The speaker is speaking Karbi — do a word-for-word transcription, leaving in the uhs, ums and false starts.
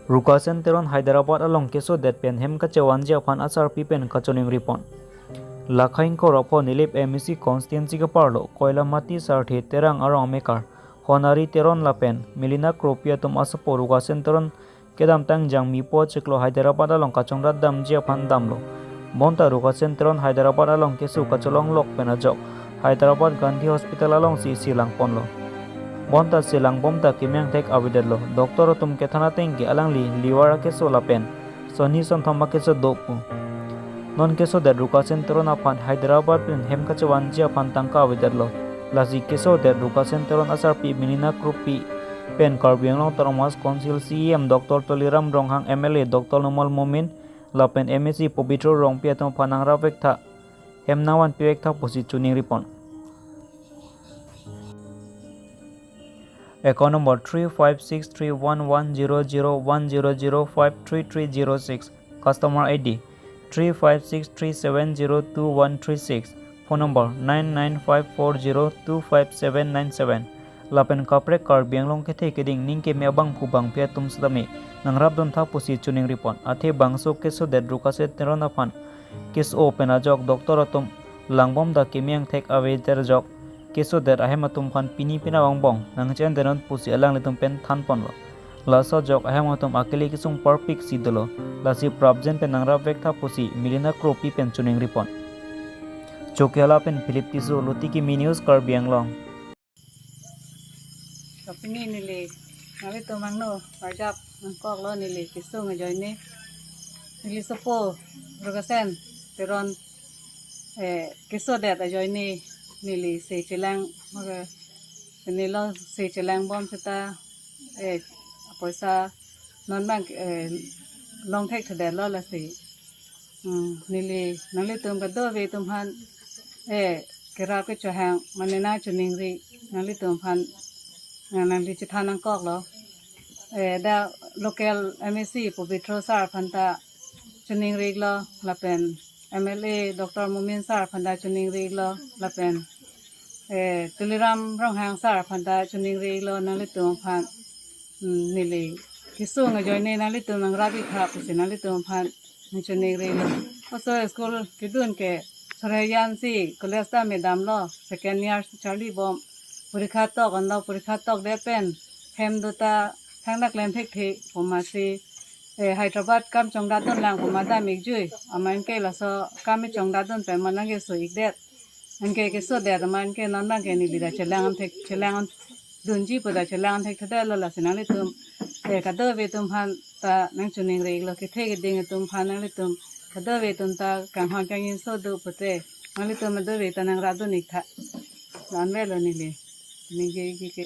Rukasen Teron Hyderabad along kesodet pen hem kachevanji aphan asarpi pen kachoningri pon. Lakha ingkoi ra pho Nilip M A C constituency keparlo Koilamati Sarthe Terang arong amekar Honari Teron lapen Melina Kropi atum asopo Rukasen Teron kedamtang Jangmi po chiklo Hyderabad along kachongdat damji aphan damlo. Bonta Rukasen Teron Hyderabad along keso kacholonglok pen ajok Hyderabad Gandhi Hospital alongsi chelang ponlo. Bonta chelang bom ta keme angthek avedetlo. Doctor atum kethan ateng ke alangli liver akeso lapen sonni sonthom akeso do pu. Non kesodet Rukasen Teron aphan Hyderabad pen hem kachevanji aphan tangka avedetlo. Lasi kesodet Rukasen Teron asarpi Melina Kropi pen Karbi Anglong Autonomous Council C E M Doctor Tuliram Ronghang, M L A Doctor Numal Momin lapen M A C Pobitro Rongpi atum aphan nangrap vektha, hem nangvanpi vektha pusi choningri pon. Account number three five six three one one zero zero one zero zero five three three zero six. Customer I D three five six three seven zero two one three six. Phone number nine nine five four zero two five seven nine seven. Lapen kaprek Karbi Anglong kethe keding ning keme abangphu bangphi atum setame nangrapdun tha pusi choningri pon. Athe bangso kesodet Rukasen Teron aphan keso pen ajok doctor atum langbom ta keme angthek avedet ajok kesodet ahem atum aphan pini pina angbong nangchendenon pusi alanglitum pen than ponlo. Laso ajok ahem atum akele kesung parpik si dolo. Lasi prapjin pen nangrap vektha pusi Melina Kropi pen choningri pon. Chokihola pen Philip Tisso, Lotiki News, Karbi Anglong. Kapini neli nanglitum angno arjap nangkoklo neli kesung ajoine. Neli sopo Rukasen Teron, eh, kesodet ajoine neli se chelang, maka neli lo se chelang bom seta, eh, poisa non bang, eh, long thekthedetlo lasi. Hmm, neli nanglitum kadokave atum aphan, eh, kerap kechohang mane nangchoningri nanglitum aphan, eh, nangli chethan nangkoklo. Eh, dak local M A C Pobitro sir aphan ta choningri-iklo lapen M L A Doctor Momin sir aphan ta choningri-iklo lapen, eh, Tuliram Ronghang sir aphan ta choningri-iklo nanglitum aphan. Hmm, neli kesung ajoine nanglitum nangrap-ik tha pusi nanglitum aphan nangchoningri-iklo. Laso school kedun ke Sorheyan si college ta me damlo, second year si charli bom. Porikha tok anlo, porikha tokdet pen hem do ta thangdak klem thekthe pu amatsi, eh, Hyderabad kam chongdatdun lang pu amat dam-ik jui. Amat anke laso kam chongdatdun pen amat nangkeso-ikdet. Anke kesodet amat anke non bang ke neli ta chelang thek, chelang dunji pu ta chelang thekthedetlo lasi nanglitum, eh, kadokave atum aphan ta nangchoningri-iklo, kethe keding atum aphan nanglitum kadokave atum ta kanghon kangjinso do pute nanglitum kadokave ta nangrapdun-ik tha. La-an avelo neli ningje-ik ke.